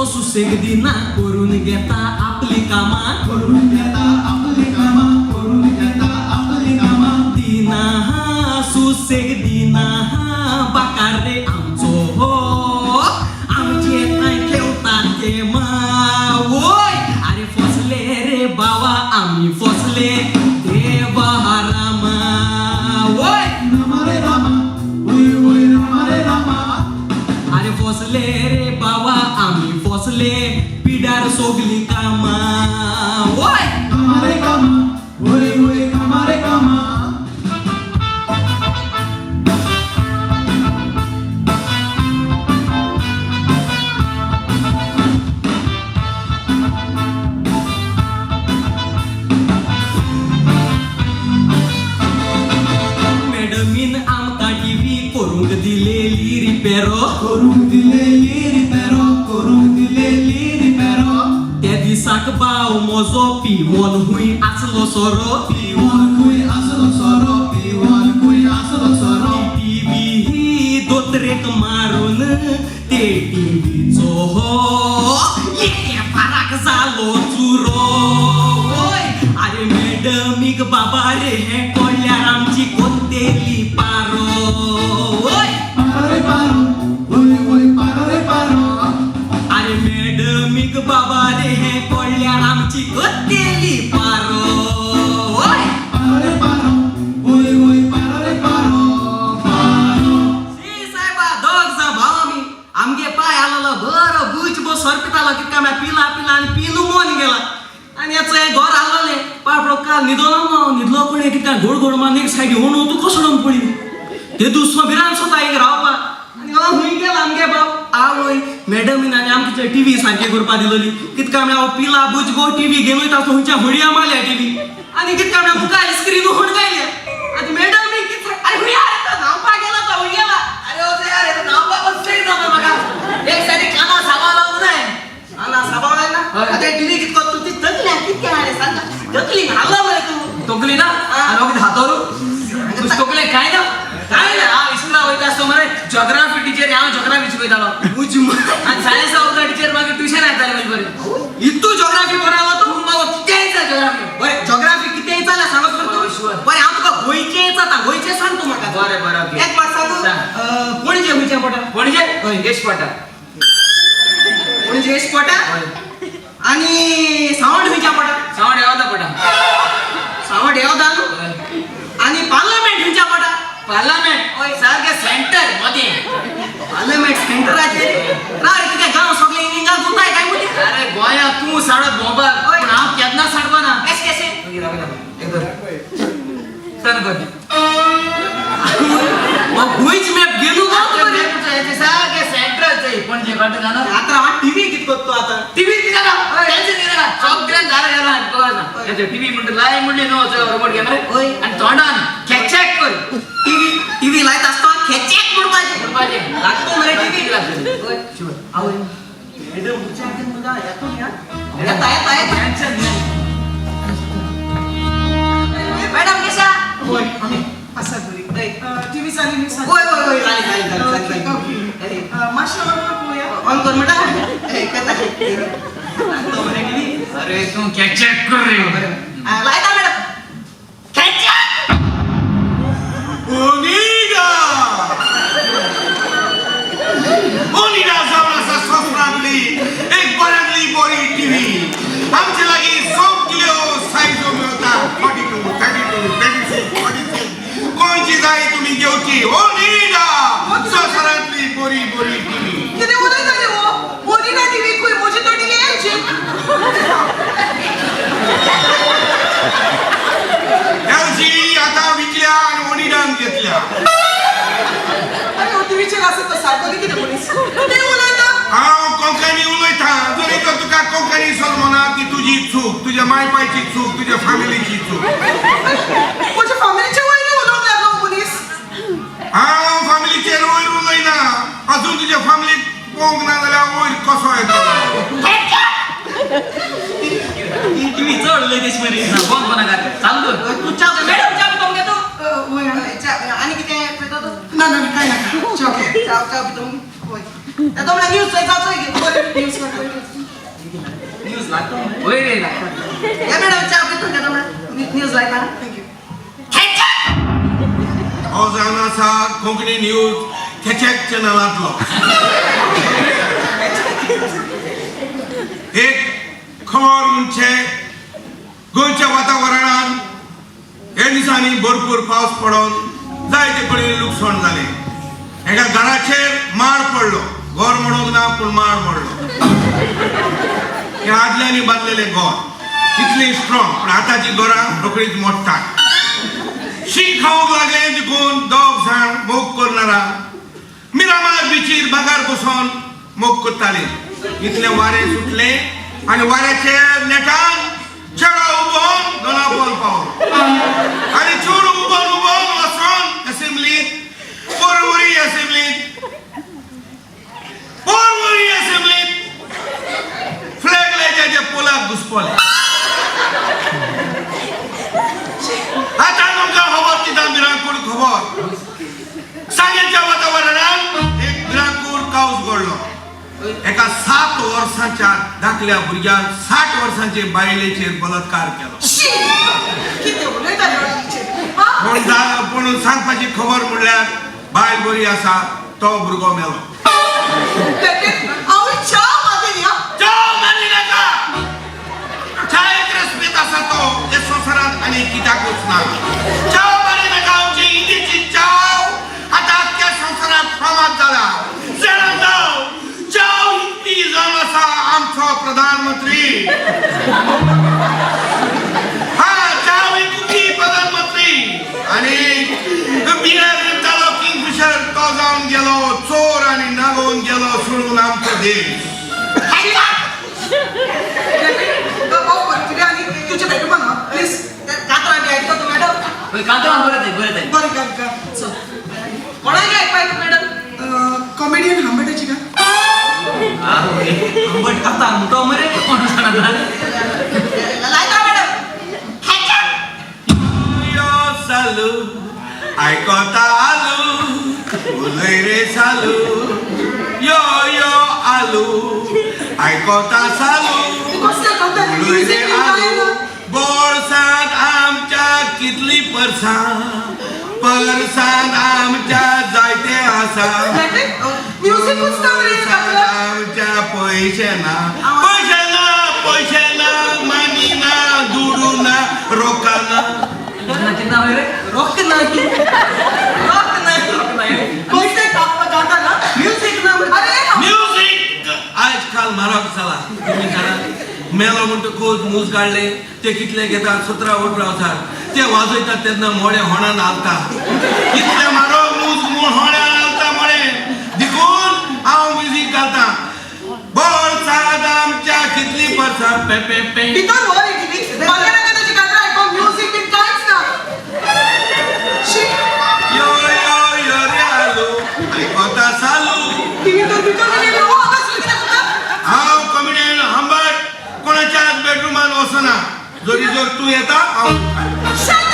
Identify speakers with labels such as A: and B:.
A: सुसेग दिना करून घेता आपली कामां
B: करून घेता आपली कामां करून घेता आपली कामां
A: दिना सुसेग दिना बाकार रे आमचो हो आमचे थंय खेळतात ते वय अरे फसले रे बाबा आमी फसले देवा रामा वय
B: रामा रे रामा वय वय रामा रे रामा
A: अरे फसले रे बाबा आमी फसले पिडार सोगली कामा वय
B: कामा रे कामा वय वय कामा रे कामा.
A: मॅडमीन आमकां टीव्ही करूंक दिलेली रिपेरो
B: करूंक दिलेली रिपेरो करूंक दिलेली रिपेरो.
A: त्या दिसाक बाव म्हजो पिवन हुंय आसलो सोरो
B: पिवनकूय आसलो सोरो पिवनकूय आसलो सोरो.
A: टीव्ही ही दोतरेक मारून ते टीव्हीचो हो एके फाराक जालो चुरो वय अरे मॅडमीक बाबा रे हें कळ्ळ्यार आमची कोत्तेली पारो वय
B: पारो रे पारो वय वय पारो रे पारो.
A: अरे मॅडमीक बाबा रे हें कळ्ळ्यार आमची कोत्तेली पारो वय
B: पारो रे पारो वय वय पारो रे पारो पारो.
A: शी साहेबा दोग जा भाव आमी आमगे पाय आलेलो बरो बुच बो सरपितालो कितका मागीर पिला पिला आनी पिनू मोन गेला आनी हेचो हें घर आसलोलें पापडो काल न्हिदलो न्हू हांव न्हिदलो कोणी कित्याक गोड गोड मान एक सायडी होणू तूं कसोडून पळी ते दुसरो भिरांत सोता एक रावपा आनी हांव हुंय गेला आमगे भाव आवय मॅडमीन आनी आमकां टिवी सारकी करपा दिलोली कितका आमी हांव पिला बुच गो टिवी घेवन वयता आसलो हुंयच्या हुडया मारल्या टिवी आनी कितका आमी मुखार स्क्रीन हुडकायल्या आनी मॅडमी कित अरे हुंय अरे तो न्हांवपा गेला तो हुंय गेला.
C: अरे ओ यार, हे नाव बसते ना म्हाका. एक सारी काना साबा लावून जाय.
A: आना साबाव ना
C: हय.
A: आता टिवी कितको तू ती तकली कितके आरे सांग तकली घाला मरे तू.
C: तोकली ना आणि मग हातावर तोकले काय ना
A: काय ना?
C: हांव इस्कुला वयता आसतो मरे जॉग्राफी टिचर हांव जॉग्राफी शिकयतालो
A: उज
C: आनी सायन्सा टिचर मागीर ट्युशन येताले म्हजे बरें.
A: इतू जॉग्राफी बरो आलो तू
C: तूं म्हाका कितेंय जाय जॉग्राफी.
A: बरें जॉग्राफी कितें चालला सांगत कर तू.
C: शुअर.
A: बरें हांव तुका गोंयचें विचारता गोंयचें सांग तूं म्हाका.
C: बरें बरें ओके.
A: एक पाट सांगू
C: सांग.
A: पणजे खंयचें पडटा?
C: पणजे
A: हय.
C: येश पडटा.
A: पणजे एश पडटा आनी सावंड खंयचें पडटा?
C: सावंड येवता पडटा.
A: सावंड येवता न्हू आनी पार्लमेंट खंयचें पडटा?
C: पार्लमेंट सारकें सेंटर मदीं.
A: पार्लमेंट सेंटराचेर राव रे तुगे गांव सगळे हिंगा गुताय काय मुदी.
C: अरे गोंया तूं साडत भोंवपाक
A: हय.
C: पूण हांव केन्ना साडपा ना.
A: कशें कशें?
C: सर कर.
A: गोंयच मॅप गेलो गो तूं बरें.
C: सारकें सेंट्रल चोय पणजे कळटा जाणा.
A: आतां हांव टिवी कित करतो आतां?
C: टीव्ही कितें ना टेन्शन घेयनाका सगळ्यान दारां गेला
A: हय.
C: टीव्ही म्हणटा लाय म्हणली न्हू रिमोट कॅमेरा
A: हय.
C: आनी तोंडान खेचॅक कर
A: टीव्ही टीव्ही लायता आसता खेचेक म्हणपाचें
C: म्हणपाचें.
A: लागतो मरे टीव्ही.
C: लागतो.
A: हय. आवय मॅडम विचार कर म्हज्या येतो न्ही हा. येता येता येता.
C: टेन्शन घेयनाका.
A: मॅडम कशा?
D: होय आमी आसा बरी.
A: हय.
D: टीव्ही चाली न्हू सारकी?
A: होय होय होय जाली जाली जाली
D: ओके
A: जाली.
D: ओके. मातशें ऑन कर पळोवया.
A: ऑन कर म्हणटा ए, करता. लागतो मरे टीव्ही.
C: अरे तूं खेचॅक कर रे.
A: बरें लायता मॅडम खेचेक.
E: ओनिडा ओनिडा जावन आसा संवसारांतली एक बऱ्यांतली बरी टिवी. आमचे लागीं सगल्यो सायजो मेळटा 42 32 36 46. खंयची जाय तुमी घेवची. ओनिडा संवसारांतली बरी बरी टिवी.
D: कितें उलयता रे हो? ओनिडा टीव्ही खंय? म्हजी तो टीव्ही एलजी.
E: एलजी आतां विकल्या आनी ओनिडान घेतल्या.
D: आरे हो टीव्हीचेर आसा तो सारको न्ही कितें मनीस? कितें उलयता?
E: हांव कोंकणी उलयता. जरी तर तुका कोंकणी समजना ती तुजी चूक, तुज्या माय पायची चूक, तुज्या फॅमिलीची चूक.
D: म्हज्या फॅमिलीचे वयर उलोवंक लागलो हो मनीस.
E: हांव फॅमिलीचेर वयर उलयना. अजून तुज्या फॅमिलीक पळोवंक ना जाल्यार वयर कसो येतलो?
A: टीव्ही चड उलयतेश मरे.
C: ना, बंद कोणाक चालू कर.
A: तू च्या मॅडम च्या पितो मगे तू?
D: वय.
A: आनी कितें पितो तूं?
D: ना ना काय नाका.
A: च्या च्या पितो मगे? होय. तो म्हणल्यार न्यूज चोय चोय.
D: बरें. न्यूज लागता.
A: न्यूज लागता.
C: वय रे लागता.
A: या मॅडम च्या पितो घेता मॅडम. न्यूज लायता.
D: Thank you.
E: हो जावन आसा कोंकणी न्यूज खेचेक चॅनलांतलो. एक खबर म्हणजे गोंयच्या वातावरणान हे दिसांनी भरपूर पावस पडोन जायते कडेन लुकसाण जालें. एका घराचेर माड पडलो. घर म्हणूंक ना पूण माड पडलो. हे आदल्यांनी बांदलेलें घर इतलें स्ट्रॉंग, पूण आतांची घरां रोखडीच मोडटात. शीं खावंक लागलें देखून दोग जाण मोग करणारा मिरामार बिचीर बागार बसोन मोग करताले. इतलें वारें सुटलें आनी वाऱ्याचे नेटान चेडो उबोन दोनापोल पावलो आनी चेडो उबोन उबोन वचोन असेंब्लीत पोरवरी असेंब्लीत पोरवरी असेंब्लीत फ्लॅग लायच्याच्या पोलाक घुसपले. आतां तुमकां खबर दिता भिरांकूळ खबर. सांगेच्या वातावरणान एक भिरांकूळ कावस घडलो. एका 7 वर्सांच्या धाकल्या भुरग्यान 60 वर्सांचे बायलेचेर बलात्कार केलो.
D: शी, कितें उलयता रे टिचर? हा?
E: पूण पूण सांगपाची खबर म्हणल्यार बायल बरी आसा, तो भुरगो मेलो.
D: हांव च्या मागीर या.
E: जाव मारी नाका. च्यायेक रेस्पेद आसा तो हे संवसारांत आनी कित्याकूच ना. च्याव मारी नाका. आमची इंदीची च्याव आतां आख्ख्या संवसारांत फामाद जाला. जाणा जाव च्याव हिंदी जावन आसा आमचो प्रधानमंत्री. हा च्याव विकपी प्रधानमंत्री. आनी बियर विकतालो किंगफिशर तो जावन गेलो चोर आनी नागोवन गेलो सोडून आमचो देश.
D: ऑफ कर आनी तुज्या बेडरूमान हा प्लीज.
A: कातरां बी आयकता तूं मॅडम?
C: वय कांतरां बरें ते बरें ते.
D: बरें गा गा.
A: चल कोणाक आयकपा येता मॅडम?
D: कॉमेडियन हांबटाची का?
A: आंबट खाता म्हणतो मरे.
C: कोण जाणा.
A: लायता मॅडम.
E: यो सालू आयकता आलू उलय रे सालू यो यो आलू आयकता सालू
D: कसलें गाता?
E: उलय रे
D: म्युझिक बी कांय
E: आलू.
D: ना.
E: बोळसांत आमच्या कितली परसां परसांत आमच्या जायते आसा.
D: म्युझिकूच ना रे कातरां.
E: आमच्या पयशे ना पयशे ना पयशे ना मानी ना दुडू ना रोका ना.
C: कितना कितना वय रे?
A: रोक नाही रोक नाही.
C: रोक नाही.
D: कसलें गाता ना?
A: म्युझिक ना.
D: अरे
E: म्युझिक आजकाल म्हारग जाला. तुमी जाणा मेलो म्हणटकूच मूज काडले ते कितले घेतात 17-18 हजार. ते वाजयतात तेन्ना मोडे होणान हालता. इतले म्हारग मूज म्हूण होण्यान हालता मोडे. देखून हांव म्युझिक घालता. बोळसाद आमच्या कितली परसां पे पे पे.
D: भितर व्हर ही टिवी. म्हाका नाका तुजी कातरां आयकोंक. म्युझिक बीन कांयच ना. शी.
E: यो यो यो रे आलू आयकता सालू.
D: टिवी तर भितर गेली. हो आतां कितें करता?
E: हांव कॉमेडियन हंबट कोणाच्याच बेडरुमान वचना. जरी जर तूं येता हांव
D: Shut